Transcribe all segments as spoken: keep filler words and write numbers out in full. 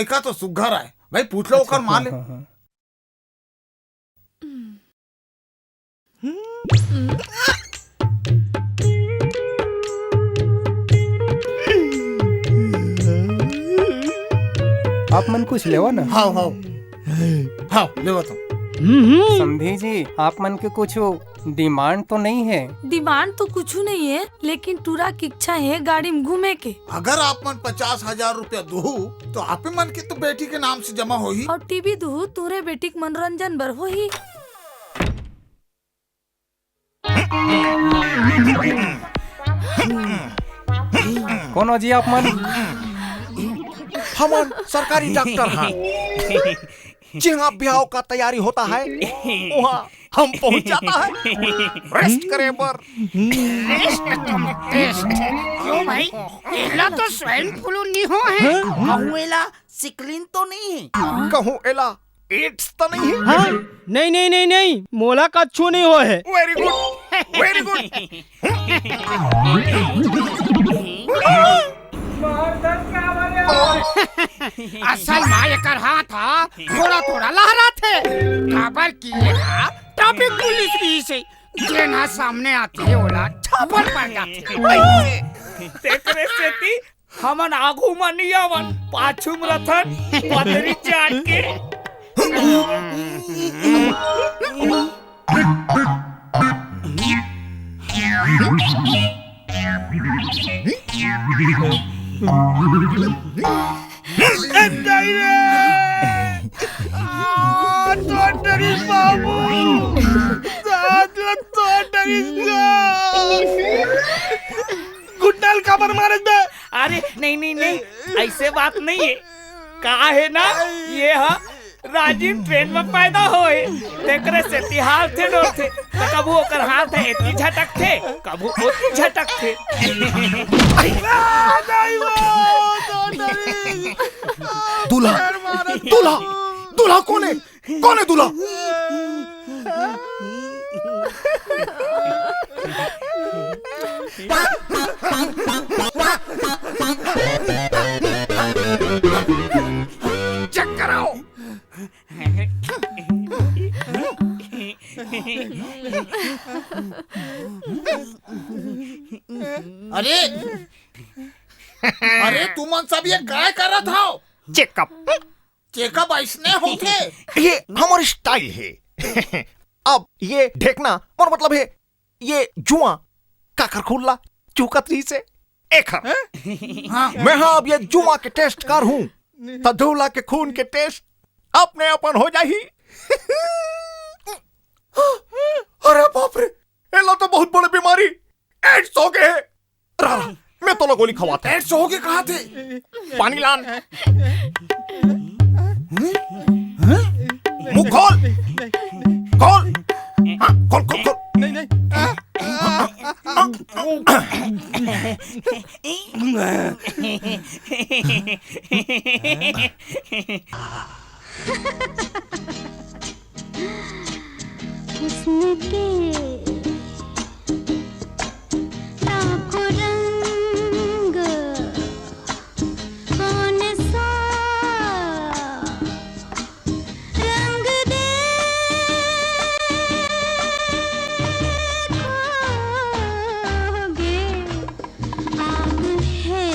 एका तो सुग्घर आय भाई, पूछ लो ओकर माँ ले। हाँ, हाँ। आप मन कुछ लेवा ना। हाँ, हाँ। हाँ, लेवा तो। समधी जी, आप मन के कुछ डिमांड तो नहीं है? डिमांड तो कुछ नहीं है, लेकिन टूरा की इच्छा है गाड़ी में घूमे के। अगर आप मन पचास हजार रुपया दुहू, तो आप मन के तो बेटी के नाम से जमा होही। और टीवी दुहू, तूरे बेटी के मनोरंजन बर होही। कौन हो जी आप मन? हमन सरकारी डॉक्टर हन। जिहाँ ब्याह का तैयारी होता है, वहाँ हम पहुँच जाता है रेस्ट करे बर। रेस्ट कम रेस्ट। क्यों भाई? एला तो स्वाइन फ्लू नहीं हो है। कहूँ एला सिकलिन तो नहीं है? कहूँ एला एड्स तो नहीं है? हाँ? नहीं, नहीं, नहीं, नहीं, मोला कछु नहीं हो है। Very good, very good। असल मा एकर हाथ हा थोड़ा-थोड़ा लहराथे, काबर कि एहा ट्रैफिक पुलिस रिहिसे, जेन हा सामने आथे, ओला झापड़ पड़ जाथे। तेकरे सेती हमन आगू म नइ आवन, पाछू म रथन, पथरी चाट के। ए दाई रे! आ, तो डरिस बाबू! साथ में तो डरिस गा! गुड्डल काबर मारे बे? अरे नहीं, नहीं, नहीं, ऐसे बात नहीं है। का है ना, ये हा राजिम ट्रेन में पैदा होए, तेकरे सेती हालथे डोलथे। त कभू ओकर हाथ ह एती झटकथे, कभू ओती झटकथे। आ, नहीं वो, तो नहीं। दूल्हा, पैर मारत दूल्हा, दूल्हा कौन है? कौन है दूल्हा? चेक कराओ। अरे, अरे, तुमन सब ये काय करत हव? चेकअप। चेकअप अइसने होथे। ये हमर स्टाइल हे। अब ये ढेकना, मोर मतलब हे, ये जुआ, काकर खुल्ला चुकत रहिसे, एखर। हाँ। मैं हा अब ये जुआ के टेस्ट करहूँ, त दूल्हा के खून के टेस्ट अपने अपन हो जाही। अरे बाप रे, एला तो बहुत बड़े बीमारी एड्स हो गए हे। रा, रा, मैं तोला गोली खवात हूँ। एड्स हो गए कहा थे? पानी लान। मुंह खोल। खोल। हाँ, खोल, खोल, खोल। नहीं, नहीं। हुस्न के लाखों रंग, कौन सा रंग देखोगे? आग है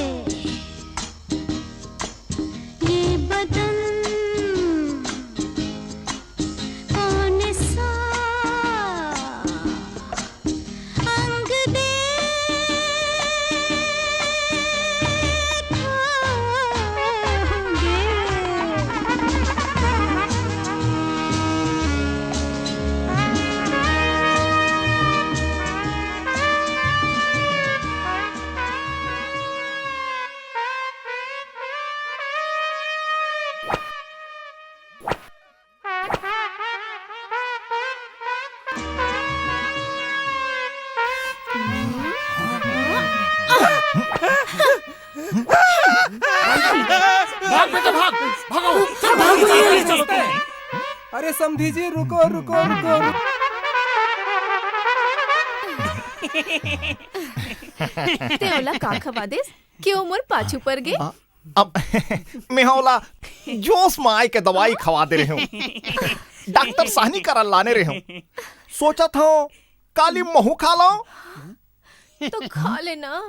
ये बदन, कौन सा अंग देखोगे? भाग बेटा, भाग, भागो, सब भागो, ये ले चलते हैं। अरे समधी जी, रुको, रुको, रुको, रुको। ते ओला का खवा देस कि ओ मोर पाछू पर गे? हाँ। अब मैं ओला जोश में आए के दवाई खवा दे रहे हूँ। डॉक्टर साहनी करा लाने रहे हूँ। सोचत हूँ काली महू खा लो। तो खा लेना।